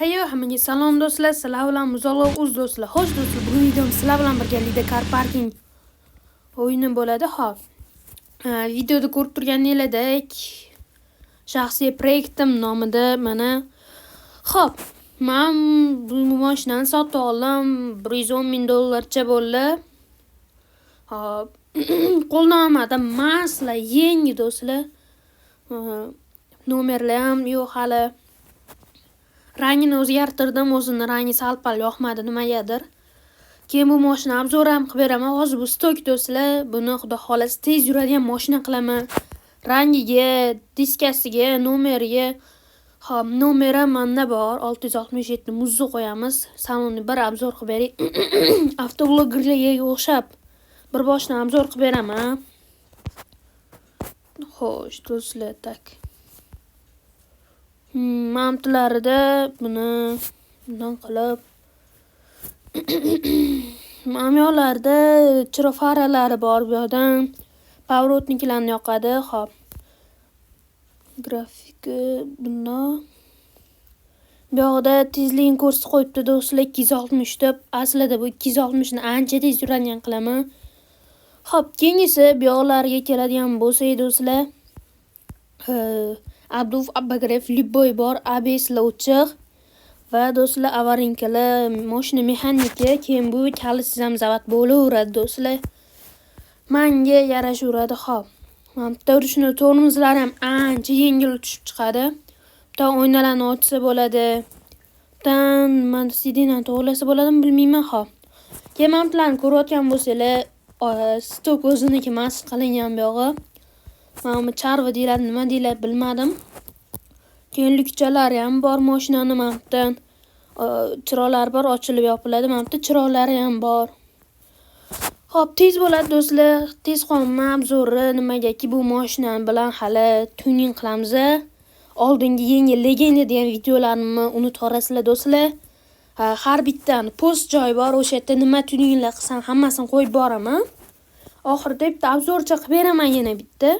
Hayo, hammaga salom do'stlar, sizlar bilan Muzallo o'z do'stlar. Xo'sh do'stlar, bugun videom sizlar bilan birgalikda Car Parking o'yini bo'ladi. Xo'p. Videoda ko'rib turganingizdek, shaxsiy proyektim nomida mana. Xo'p, men bu mashinani sotib oldim, 110 ming dollarcha bo'ldi. Xo'p, qo'ldan olmadim. Masla yangi do'stlar. Nomerlar ham yo'q hali. Rangini o'zgartirdim, o'zini rangi sal-pal yoqmadi nimagadir. Keyin bu mashina обзор ham qilib beraman. Hozir bu stok do'stlar, buni xudo xolasa tez yuradigan mashina qilaman. Rangiga, diskasiga, nomeriga. Xo'p, nomeri ham menda bor. 667 muzni qo'yamiz. Salonni bir обзор qilib beray. Avtoblogerlarga o'xshab bir boshdan обзор qilib beraman. Xo'sh, do'stlar, так. Mamtilarida buni bundan qilib mana chiroq faralari bor bu yoqdan. Поворотник larni yoqadi. Xo'p. Grafika bundoq. Bu yoqda tezligini ko'rsatib qo'yibdi do'stlar, 260 deb. Aslida bu 260 ni ancha tez yuradigan qilaman. Xo'p, keyingisi bu yoqlarga keladigan bo'lsak do'stlar, обдув, обогрев любой bor, ABSlar o'chiq va do'stlar аварийка lar, mashina mexaniki, keyin bu kalitsiz ham zavod bo'laveradi do'stlar. Manga yarashaveradi. Xo'p. Mana bitta ручной tormozlari ham ancha yengil tushib chiqadi. Bitta oynalarni ochsa bo'ladi. Bittadan mana сиденье ni to'g'rilasa bo'ladimi bilmayman. Xo'p. Keyin mana bularni ko'rayotgan bo'lsanglar, stok o'ziniki emas qilingan bu yog'i. Mana bu charva deyiladi, nima deyiladi bilmadim. Keyin lyukchalari ham bor mashinani mana bu yerdan chiroqlari bor, ochilib yopiladi. Mana bu yerda chiroqlari ham bor. Xo'p, tez bo'ladi do'stlar. Tez qolma обзор i, nimagaki bu mashina bilan hali tuning qilamiz. Oldingi yangi legenda degan videolarimni unutvorasizlar do'stlar. Har bittani post joyi bor, o'sha yerda nima tuninglar qilsam hammasini qo'yib boraman. Oxirida bitta обзор cha qilib beraman yana bitta.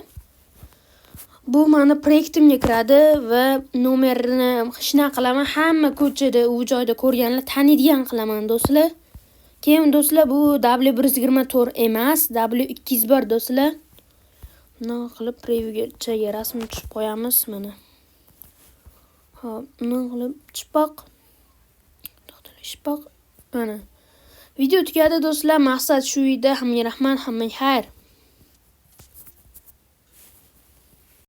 Bu mani proyektimga kiradi va nomerini shunaqa qilaman, hamma ko'chada, u joyda ko'rganlar taniydigan qilaman do'stlar. Keyin do'stlar bu W124 emas, W201 do'stlar. Bundoq qilib previewgachaga rasmni tushib qo'yamiz mana. Xo'p, bundoq qilib chipoq. Shpoq. Mana. Video tugadi do'stlar. Maqsad shu edi. Hammaga rahmat, hammaga xayr.